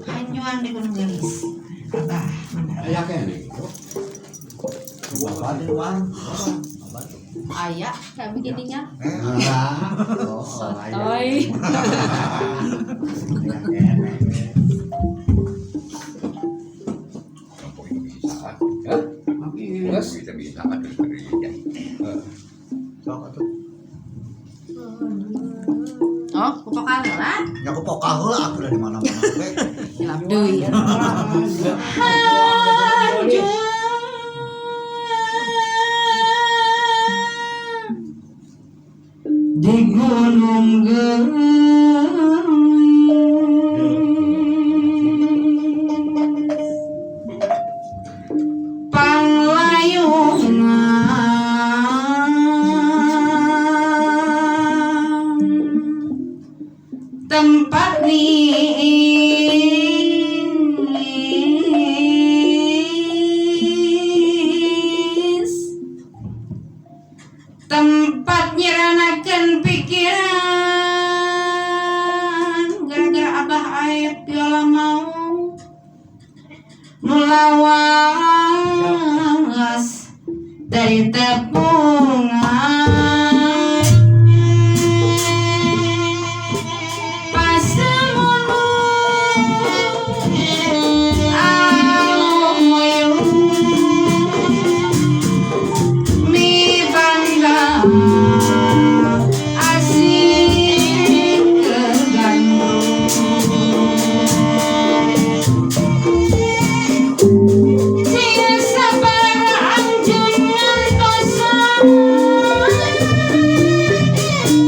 Hanjuang di Gunung Geulis. Abah mana? Aya keneh gitu. Bapak di luar. Aya Kayak begininya. Ah, oh, aya. Sotoy. Aya keneh. Kampung itu bisa. Hah? Terus? Bisa bisa ada ya. Sok atuh. Oh, kupokan lah. Ya aku pokah heula atuh da di mana-mana we. Hilap deui. Di Gunung Geulis Panglayungan Tempat nis tempat nyeranakeun pikiran gara-gara Abah Aep piola mau nu lawas dari tepungan pasemunu alumuyung mi bangga asing kegandrung Sing sabar anjun ngantosan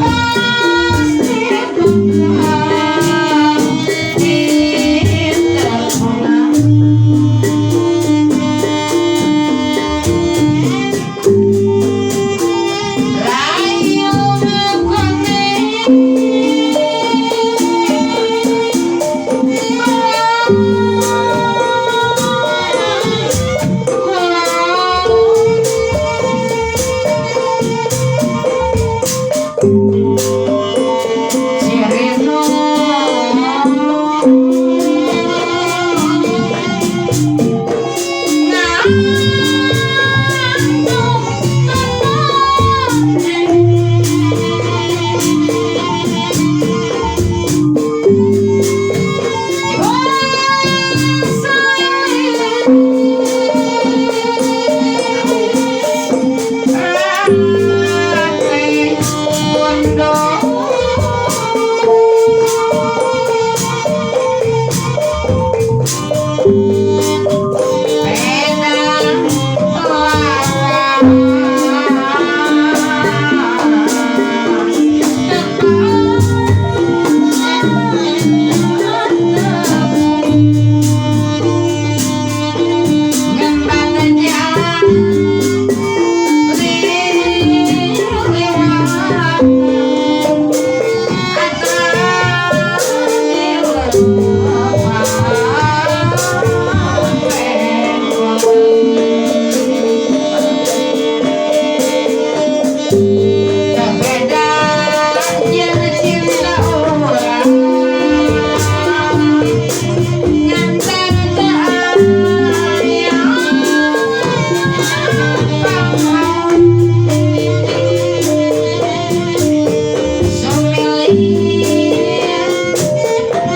pasti tukang di tepungan. Rayu mekone.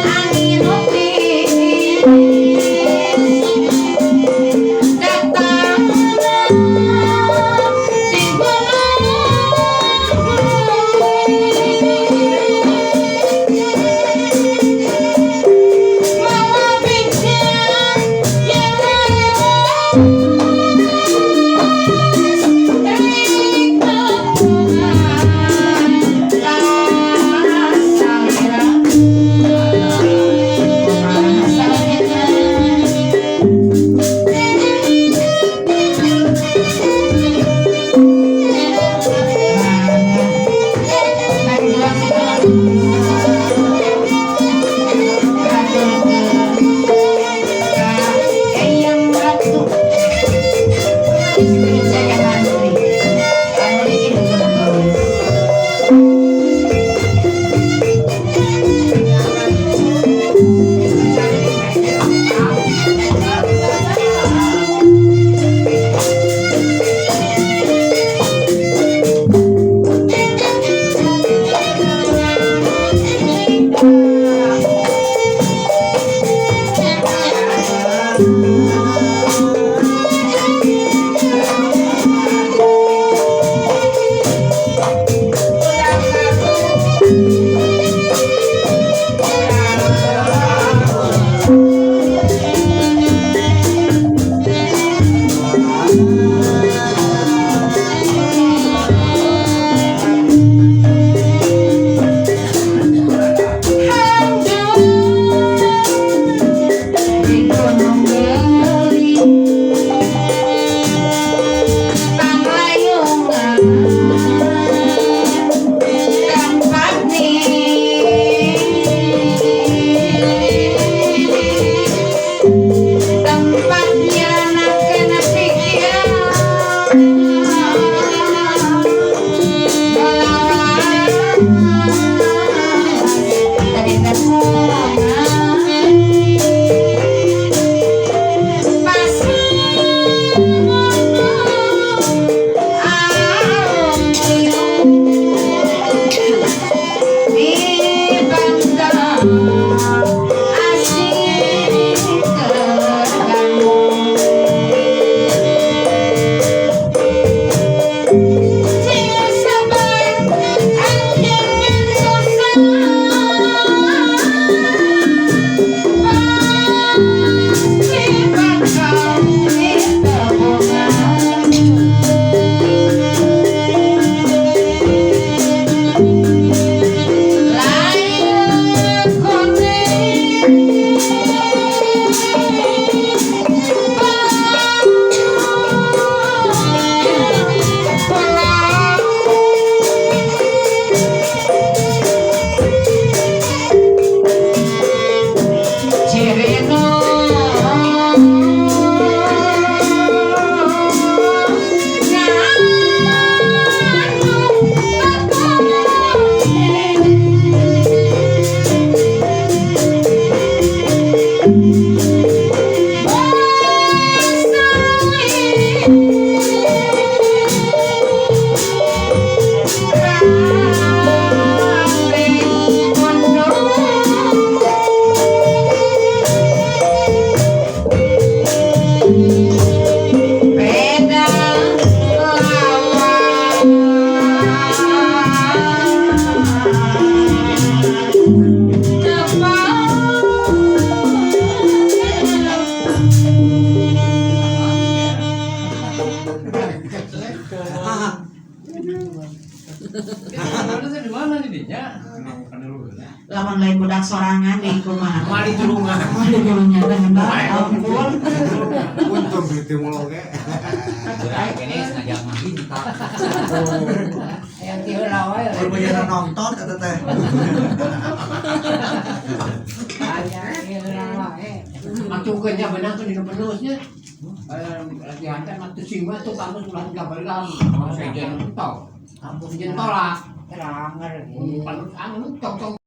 Angin. Lamun lain budak sorangan di kumaha. Mali tulungan. Mali tulungan ampun. Untung duit mulo ge. Ini sengaja menghina. Yang tiheula wae. Berbeda nonton kata teh. Aya tiheula wae. Matukeun nya benang tuh di penuhnya. Latihan teh matu sima tuh kamu ulah gabelang. Sejen entok. Sejen tolak. Teranger. Anu tong tong.